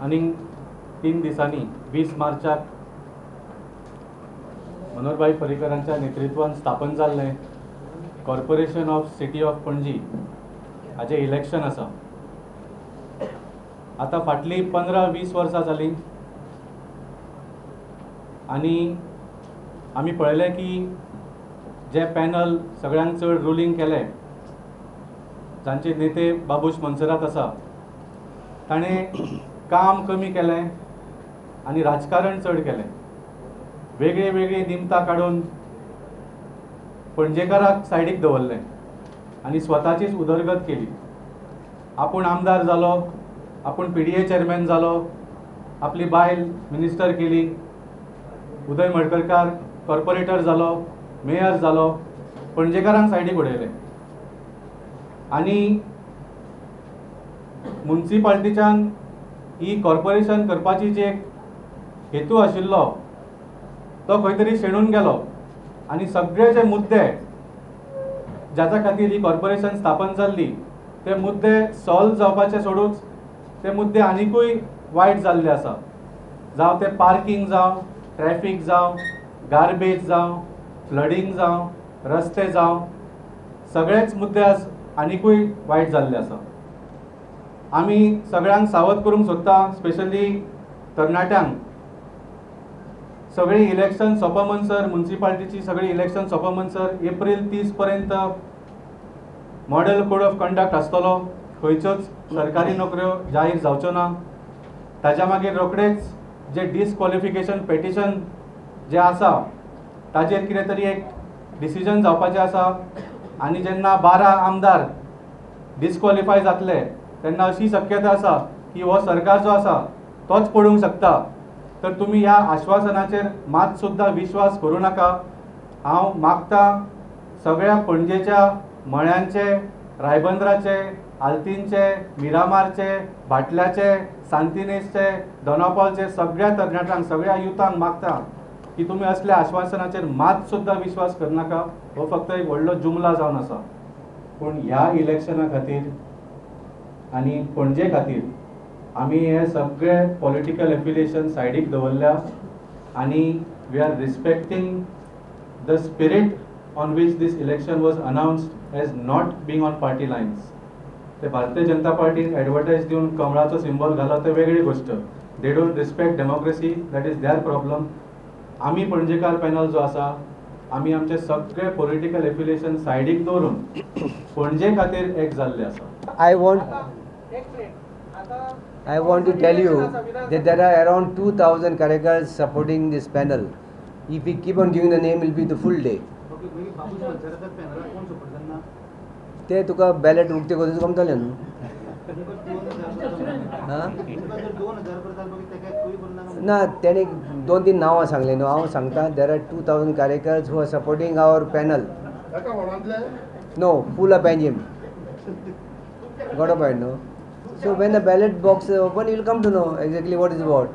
आनीक 3 दिसांनी 20 मार्चाक मनोहरभाई पर्रीकरांच्या नेतृत्वान स्थापन जाल्लें Corporation of City of Panaji हाजें इलेक्शन आसा. आतां फाटलीं 15-20 वर्सां जालीं आनी आमी पळयलें की जें पॅनल सगळ्यांत चड रुलींग केलें, जांचे नेते बाबूश मोन्सेरात आसा, ताणें काम कमी केलें आनी राजकारण चड केलें. वेगळीं वेगळीं निमतां काडून पणजेकाराक सायडीक दवरलें आनी स्वताचीच उदरगत केली. आपूण आमदार जालो, आपूण पीडीए चेअरमॅन जालो, आपली बायल मिनिस्टर केली, उदय मडकरकार कॉर्पोरेटर जालो, मेयर जालो, पणजेकारांक सायडीक उडयले आनी मुन्सिपाल्टीच्यान ही कॉर्पोरेशन करपाची जी एक हेतू आशिल्लो तो खंय तरी शेणून गेलो आनी सगळे जे मुद्दे ज्याच्या खातीर ही कॉर्पोरेशन स्थापन जाल्ली ते मुद्दे सॉल्व जावपाचे सोडूच ते मुद्दे आनिकूय वायट जाल्ले आसा. जावं ते पार्कींग जावं, ट्रॅफीक जावं, गार्बेज जावं, फ्लडींग जावं, रस्ते जावं, सगळेच मुद्दे आज आनिकूय वायट जाल्ले आसा. आमी सगळ्यांक सावध करूंक सोदता, स्पेशली तरणाट्यांक, सगळीं इलेक्शन सोंपा म्हणसर, मुन्सिपाल्टीची सगळीं इलेक्शन सोंपा म्हणसर एप्रील 30 पर्यंत मॉडेल कोड ऑफ कंडक्ट आसतलो. खंयच्योच सरकारी नोकऱ्यो जाहीर जावच्यो ना. ताच्या मागीर रोखडेच जे डिसक्वॉलिफिकेशन पेटिशन जें आसा ताजेर कितें तरी एक डिसिजन जावपाचें आसा आनी जेन्ना 12 आमदार डिसक्वॉलिफाय जातले तेन्ना अशी शक्यता आसा की हो सरकार जो आसा तोच पडूंक शकता. तर तुमी ह्या आश्वासनाचेर मात सुद्दां विश्वास करूं नाका. हांव मागता सगळ्या पणजेच्या, मळ्यांचे, रायबंदराचे, आल्तीनचे, मिरामारचे, भाटल्याचे, सांतिनेजचे, दोनापावलचे सगळ्या तरणाट्यांक, सगळ्या युथांक मागता की तुमी असल्या आश्वासनाचेर मात सुद्दां विश्वास करनाका. हो फक्त एक व्हडलो जुमला जावन आसा. पूण ह्या इलेक्शना खातीर आनी पणजे खातीर आमी हे सगळे पॉलिटिकल एफिलिएशन सायडीक दवरल्या आनी we are respecting the spirit on which this election was announced as not being on party lines. ते भारतीय जनता पार्टीन एडवर्टायज दिवन कमळाचो सिंबॉल घाला ते वेगळी गोश्ट. They don't respect democracy, that is their problem. आमी पणजेकार पॅनल जो आसा, आमी आमचे सगळे पॉलिटिकल एफिलिएशन सायडीक दवरून पणजे खातीर एक जाल्ले आसा. I want to tell you that there are around 2000 Karyakartas supporting this panel. If we keep on giving the name, it will be the full day. Okay, मागीर बाबूश मोन्सेराताक पॅनलाक कोण सपोर्ट करना? ते तुका बॅलेट उक्ते करून कमतले न्हू. तुमकां हां. जर 2000 करता, मागीर तेका एकूय करना? ना, तेणे दोन तीन नांवां सांगले न्हू. हांव सांगता, there are 2000 Karyakartas who are supporting our panel. No, full of Panjim. Got a point, no? So when the ballot box is open, you will come to know exactly what is what.